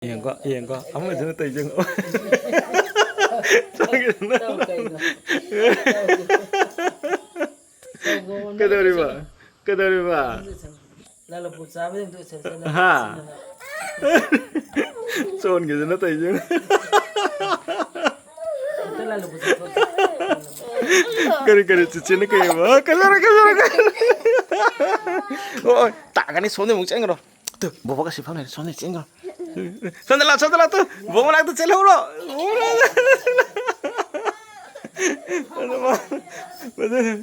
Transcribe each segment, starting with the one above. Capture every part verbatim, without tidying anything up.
ꯌꯦꯡꯉꯣ, ꯌꯦꯡꯉꯣ, ꯑꯃꯗꯨꯅ ꯇꯧꯔꯤꯁꯦ ꯌꯦꯡꯉꯣ꯫ ꯁꯣꯝꯒꯤꯗꯨꯅ꯫ ꯇꯧ ꯀꯩꯅꯣ? ꯇꯧ꯫ ꯇꯧꯒꯣꯅ ꯀꯩꯗꯧꯔꯤꯕ? ꯀꯩꯗꯧꯔꯤꯕ? ꯂꯥꯂꯨꯄꯨ ꯆꯥꯕꯗꯤ ꯑꯝꯇ ꯎꯠꯁꯦ, ꯆꯠꯂꯣ꯫ ꯍꯥ? ꯆꯣꯟꯒꯤꯗꯨꯅ ꯇꯧꯔꯤꯁꯦ ꯌꯦꯡꯉꯣ꯫ ꯑꯝꯇ ꯂꯥꯂꯨꯄꯨ ꯆꯥꯊꯣꯛꯁꯦ꯫ ꯀꯔꯤ, ꯀꯔꯤ, ꯆꯤꯆꯦꯅ ꯀꯩ ꯍꯥꯏꯕ? ꯀꯩꯗꯧꯔꯦ, ꯀꯩꯗꯧꯔꯦ, ꯀꯩꯗꯧꯔꯦ? ꯑꯣ, ꯑꯣ, ꯇꯥꯒꯅꯤ, ꯁꯣꯝꯗ ꯑꯃꯨꯛ ꯆꯦꯟꯈ꯭ꯔꯣ꯫ ꯇꯨ, ꯕꯣꯕꯣꯛ ꯑꯁꯤ ꯐꯝ ꯂꯩꯔꯦ, ꯁꯣꯝꯗ ꯆꯦꯟꯈ꯭ꯔꯣ꯫ ꯁꯣꯝꯗ ꯂꯥꯛ, ꯁꯣꯝꯗ ꯂꯥꯛ, ꯇꯨ, ꯕꯣꯕꯣꯛ ꯃꯅꯥꯛꯇ ꯆꯦꯜꯍꯧꯔꯣ꯫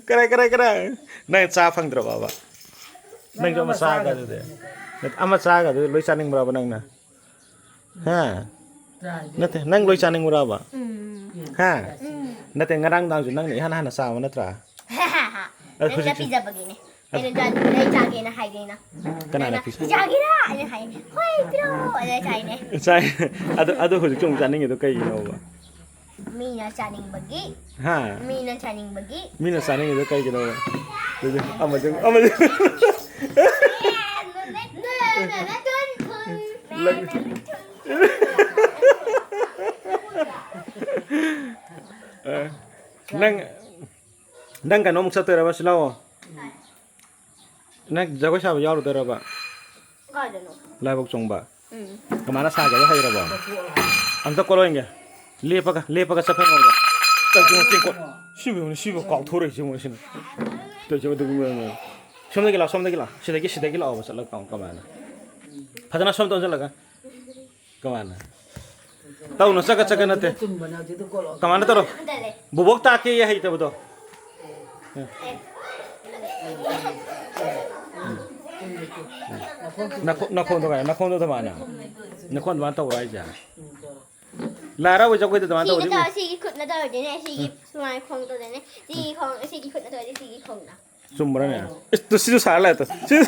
ꯀꯔꯥꯏ, ꯀꯔꯥꯏ, ꯀꯔꯥꯏ? ꯅꯪ ꯆꯥ ꯐꯪꯗ꯭ꯔꯕꯕ? ꯅꯪꯁꯨ ꯑꯃ ꯆꯥꯒ ꯑꯗꯨꯗꯤ꯫ ꯑꯃ ꯆꯥꯒ ꯑꯗꯨꯗꯤ ꯂꯣꯏ ꯆꯥꯅꯤꯡꯕ꯭ꯔꯕ ꯅꯪꯅ? ꯍꯥ? ꯅꯠꯇꯦ, ꯅꯪ ꯂꯣꯏ ꯆꯥꯅꯤꯡꯕ꯭ꯔꯕ? ꯎꯝ꯫ ꯍꯥ? ꯎꯝ꯫ ꯅꯠꯇꯦ, ꯉꯔꯥꯡ ꯅꯨꯡꯗꯥꯡꯁꯨ ꯅꯪꯅ ꯏꯍꯥꯟ ꯍꯥꯟꯅ ꯆꯥꯕ ꯅꯠꯇ꯭ꯔꯥ? ꯑꯗꯨ ꯅꯪꯅ ꯍꯧꯖꯤꯛꯁꯨ ꯄꯤꯖꯕꯒꯤꯅꯦ꯫ ꯑꯩꯅ ꯆꯥ-, ꯑꯩ ꯆꯥꯒꯦꯅ ꯍꯥꯏꯗꯦꯅ꯫ ꯀꯅꯥꯅ ꯅꯪꯅ ꯄꯤꯖ-, "ꯆꯥꯒꯦꯔꯥ?" ꯑꯩꯅ ꯍꯥꯏ, "ꯍꯣꯏ, ꯄꯤꯔꯛꯑꯣ", ꯑꯗ ꯆꯥꯏꯅꯦ꯫ ꯆꯥꯏ-, ꯑꯗꯨ, ꯑꯗꯨ ꯍꯧꯖꯤꯛꯁꯨ ꯑꯃꯨꯛ ꯆꯥꯅꯤꯡꯉꯤꯗꯣ ꯀꯩꯒꯤꯅꯣꯕ? ꯃꯤꯅ ꯆꯥꯅꯤꯡꯕꯒꯤ꯫ ꯍꯥ? ꯃꯤꯅ ꯆꯥꯅꯤꯡꯕꯒꯤ꯫ ꯃꯤꯅ ꯆꯥꯅꯤꯡꯉꯤꯗꯣ ꯀꯩꯒꯤꯅꯣꯕ? ꯑꯗꯨꯗꯤ ꯑꯃꯗꯨ, ꯑꯃꯗꯨ꯫ ꯂꯪ-, ꯑ, ꯅꯪ, ꯅꯪ ꯀꯩꯅꯣꯃꯨꯛ ꯆꯠꯇꯣꯏꯔꯕ? ꯁꯤ ꯂꯥꯛꯑꯣ꯫ ꯅꯪ ꯖꯒꯣꯏ ꯁꯥꯕ ꯌꯥꯎꯔꯨꯗꯣꯏꯔꯕ? ꯀꯥꯏꯗꯅꯣ? ꯂꯥꯏꯕꯛ ꯆꯣꯡꯕ꯫ ꯎꯝ꯫ ꯀꯃꯥꯏꯅ ꯁꯥꯒꯦꯗꯣ ꯍꯩꯔꯕꯣ? ꯑꯝꯇ ꯀꯣꯠꯂꯣ ꯌꯦꯡꯒꯦ꯫ ꯂꯦꯞꯄꯒ, ꯂꯦꯞꯄꯒ ꯆꯠꯄ ꯉꯝꯕ꯭ꯔꯥ? ꯇꯧꯁꯤ, ꯃꯇꯦꯡ ꯀꯣꯠ-, ꯁꯤꯕꯨ ꯌꯦꯡꯉꯨꯅꯦ, ꯁꯤꯕꯨ ꯀꯥꯎꯊꯣꯔꯛꯏꯁꯦ ꯌꯦꯡꯉꯨꯅꯦ ꯁꯤꯅ꯫ ꯇꯧꯁꯤ, ꯑꯗꯨꯒꯨꯝꯕ ꯌꯦꯡꯉꯨꯅꯦ꯫ ꯁꯣꯝꯗꯒꯤ ꯂꯥꯛꯑꯣ, ꯁꯣꯝꯗꯒꯤ ꯂꯥꯛꯑꯣ꯫ ꯁꯤꯗꯒꯤ, ꯁꯤꯗꯒꯤ ꯂꯥꯛꯑꯣꯕ, ꯆꯠꯂꯒ ꯀꯃꯥꯏꯅ? ꯐꯖꯅ ꯁꯣꯝꯗ ꯑꯣꯟꯁꯤꯜꯂꯒ꯫ ꯀꯃꯥꯏꯅ? ꯇꯧꯅꯨ, ꯆꯒꯠ ꯆꯒꯠ ꯅꯠꯇꯦ꯫ ꯆꯨꯝꯕꯅꯦ, ꯍꯧꯖꯤꯛꯇ ꯀꯣꯠꯂꯣ꯫ ꯀꯃꯥꯏꯅ ꯇꯧꯔꯣ? ꯍꯟꯊꯔꯦ꯫ ꯕꯣꯕꯣꯛ ꯇꯥꯛꯀꯦꯌꯦ ꯍꯩꯇꯕꯗꯣ꯫ ꯅꯈꯣ-, ꯅꯈꯣꯟꯗꯣ ꯀꯥꯏ? ꯅꯈꯣꯟꯗꯣ ꯑꯗꯨꯃꯥꯏꯅ꯫ ꯅꯈꯣꯟ ꯑꯗꯨꯃꯥꯏꯅ ꯇꯧꯕ꯭ꯔꯣ ꯍꯥꯏꯁꯦ? ꯂꯥꯏ ꯍꯔꯥꯎꯕꯩ ꯖꯒꯣꯏꯗ ꯑꯗꯨꯃꯥꯏꯅ ꯁꯤꯒ ꯇꯧꯔꯗꯤ ꯇꯧ-, ꯎ-, ꯁꯤꯒꯤ ꯈꯨꯠꯅ ꯇꯧꯔꯗꯤꯅꯦ, ꯁꯤꯒꯤ ꯎꯝ꯫ ꯁꯨꯃꯥꯏꯅ ꯈꯣꯡ ꯇꯧꯗꯣꯏꯅꯦ꯫ ꯁꯤꯒꯤ ꯈꯣꯡ, ꯁꯤꯒꯤ ꯈꯨꯠꯅ ꯇꯧꯔꯗꯤ ꯁꯤꯒꯤ ꯈꯣꯡꯅ꯫ ꯆꯨꯝꯕ꯭ꯔꯅꯦ? ꯏꯁ, ꯇꯨ ꯁꯤꯁꯨ ꯁꯥꯔ ꯂꯥꯛꯑꯦ ꯇꯨ꯫ ꯁꯤ-,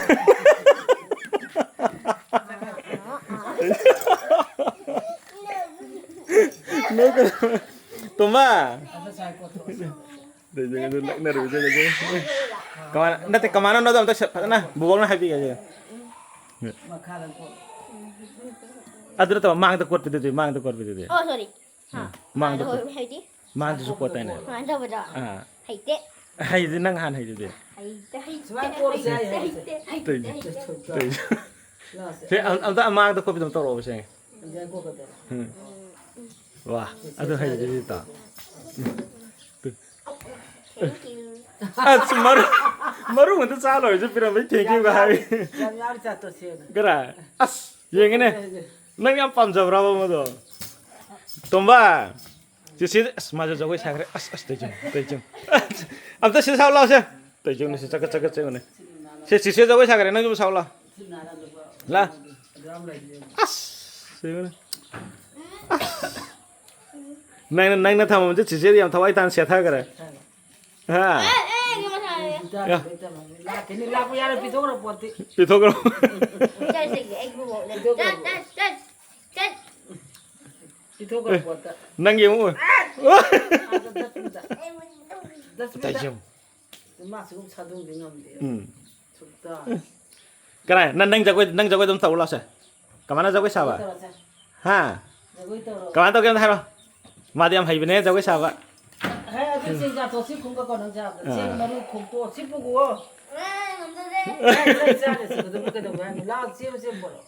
ꯅꯣꯏ ꯀꯩꯅꯣ, ꯇꯣꯝꯕ꯫ ꯀꯃꯥꯏꯅ, ꯅꯠꯇꯦ, ꯀꯃꯥꯏꯅꯅꯣꯗꯣ ꯑꯝꯇ ꯁ-, ꯐꯖꯅ ꯕꯣꯕꯣꯛꯅ ꯍꯥꯏꯕꯤꯒꯦ꯫ ꯃꯈꯥꯗ ꯀꯣ꯫ ꯑꯗꯨ ꯅꯠꯇꯕ, ꯃꯥꯡꯗ ꯀꯣꯠꯄꯗꯨꯗꯤ, ꯃꯥꯡꯗ ꯀꯣꯠꯄꯗꯨꯗꯤ꯫ ꯑꯣ, ꯁꯣꯔꯤ꯫ ꯃꯥꯡꯗ ꯀꯣꯠ- ꯍꯥꯏꯗꯤ? ꯃꯥꯡꯗꯁꯨ ꯀꯣꯠꯇꯥꯏꯅꯦ꯫ ꯀꯃꯥꯏꯅ ꯇꯧꯕꯗꯣ? ꯑꯥ꯫ ꯍꯩꯇꯦ꯫ ꯍꯩꯗꯤ ꯅꯪ ꯍꯥꯟꯅ ꯍꯩꯗꯨꯗꯤ꯫ ꯍꯩꯇꯦ, ꯍꯩꯇꯦ, ꯁꯨꯃꯥꯏꯅ ꯀꯣꯠꯂꯁꯦ ꯍꯥꯏ ꯍꯩꯇꯦ, ꯍꯥꯏꯁꯦ꯫ ꯍꯩꯇꯦ, ꯍꯩꯇꯦ, ꯇꯧꯔꯤꯁꯦ꯫ ꯍꯩꯇꯦ꯫ ꯂꯥꯁꯦ꯫ ꯁꯦ, ꯑꯝ-, ꯑꯝꯇ ꯃꯥꯡꯗ ꯀꯣꯠꯄꯤꯗꯣ ꯑꯝꯇ ꯇꯧꯔꯛꯑꯣꯕ ꯁꯦ꯫ ꯑꯗꯨꯃꯥꯏꯅ ꯀꯣꯠꯀꯗꯕ꯫ ꯎꯝ꯫ ꯋꯥ, ꯑꯗꯨ ꯍꯩꯗꯨꯗꯤ ꯇꯥ꯫ Thank you. ꯑꯁ, ꯃꯔꯨ, ꯃꯔꯨ ꯉꯥꯛꯇ ꯆꯥ ꯂꯣꯏꯔꯁꯨ ꯄꯤꯔꯝꯕꯩ thank you ꯒ ꯍꯥꯏ꯫ ꯌꯥꯝ ꯌꯥꯎꯔꯤ ꯆꯥꯠꯇꯣ ꯁꯦꯅ꯫ ꯀꯔꯥꯏ? ꯑꯁ, ꯌꯦꯡꯉꯦꯅꯦ꯫ ꯅꯪ ꯌꯥꯝ ꯄꯥꯝꯖꯕ꯭ꯔꯕ ꯃꯗꯣ? ꯇꯣꯝꯕ, ꯆꯦꯆꯦ, ꯑꯁ, ꯃꯥꯁꯨ ꯖꯒꯣꯏ ꯁꯥꯈ꯭ꯔꯦ꯫ ꯑꯁ, ꯑꯁ, ꯇꯩꯖꯨꯝ, ꯇꯩꯖꯨꯝ꯫ ꯑꯝꯇ ꯁꯤ ꯁꯥꯎ ꯂꯥꯎꯁꯦ꯫ ꯇꯩꯖꯨꯝꯅ ꯁꯤ ꯆꯒꯠ ꯆꯒꯠ ꯆꯒꯠꯅꯦ꯫ ꯁꯦ, ꯆꯦꯆꯦ ꯖꯒꯣꯏ ꯁꯥꯈ꯭ꯔꯦ, ꯅꯪꯁꯨ ꯁꯥꯎ ꯂꯥꯎ꯫ ꯂꯥ꯫ ꯑꯁ, ꯌꯦꯡꯉꯨꯅꯦ꯫ ꯑꯁ꯫ ꯅꯪꯅ, ꯅꯪꯅ ꯊꯝꯃꯝꯕꯁꯦ ꯆꯦꯆꯦꯗꯤ ꯌꯥꯝ ꯊꯋꯥꯏ ꯇꯥꯅ ꯁꯦꯠꯊꯈ꯭ꯔꯦ꯫ ꯍꯥ? ꯑꯦ, ꯑꯦ, ꯑꯩꯒꯤ ꯃꯁꯥꯅꯦ꯫ ꯂꯥꯛꯀꯅꯤ, ꯂꯥꯛꯄ ꯌꯥꯔꯣꯏ, ꯄꯤꯊꯣꯛꯈ꯭ꯔ ꯄꯣꯠꯇꯤ꯫ ꯄꯤꯊꯣꯛꯈ꯭ꯔꯣ꯫ ꯆꯠꯁꯦ, ꯑꯩ ꯈꯨꯕꯣꯛꯅꯦ꯫ ꯆꯠ, ꯆꯠ, ꯆꯠ, ꯆꯠ꯫ ꯄꯤꯊꯣꯛꯈ꯭ꯔ ꯄꯣꯠꯇ꯫ ꯅꯪꯒꯤ ꯑꯃꯨꯛ ꯑꯣꯏ-, ꯑꯥꯗ ꯗꯁꯕꯤꯟꯗ꯫ ꯗꯁꯕꯤꯟꯗ꯫ ꯇꯩꯖꯨꯝ꯫ ꯃꯥꯁꯨ ꯑꯃꯨꯛ ꯁꯥꯗꯣꯡꯗꯤ ꯉꯝꯗꯦ꯫ ꯎꯝ꯫ ꯁꯨꯛꯇ꯫ ꯀꯅꯥ? ꯅꯪ, ꯅꯪ ꯖꯒꯣꯏ, ꯅꯪ ꯖꯒꯣꯏ ꯑꯗꯨꯝ ꯇꯧ ꯂꯥꯎꯁꯦ꯫ ꯀꯃꯥꯏꯅ ꯖꯒꯣꯏ ꯁꯥꯕ? ꯇꯧꯔꯁꯦ꯫ ꯍꯥ? ꯖꯒꯣꯏ ꯇꯧꯔꯣ꯫ ꯀꯃꯥꯏꯅ ꯇꯧꯒꯦ ꯑꯝꯇ ꯍꯥꯏꯔꯣ꯫ ꯃꯥꯗꯤ ꯌꯥꯝ ꯍꯩꯕꯅꯦ ꯖꯒꯣꯏ ꯁꯥꯕ꯫ ꯍꯦ, ꯑꯗꯨ ꯆꯦꯡ ꯆꯥꯊꯣꯛ, ꯁꯤ ꯈꯨꯝꯒꯀꯣ ꯅꯪ ꯆꯥꯕꯗ꯫ ꯆꯦꯡ ꯑꯥ꯫ ꯃꯔꯨ ꯈꯣꯛꯇꯣꯛ, ꯁꯤ ꯄꯨꯒꯣ꯫ ꯑꯦ, ꯉꯝꯖꯗ꯭ꯔꯦ꯫ ꯍꯦ, ꯆꯥꯛ ꯆꯥꯔꯦ, ꯁꯤ ꯀꯩꯗꯧꯕ, ꯀꯩꯗꯧꯕ ꯍꯥꯏꯅꯣ? ꯂꯥꯛ, ꯆꯦ, ꯆꯦ ꯄꯨꯔꯛꯑꯣ꯫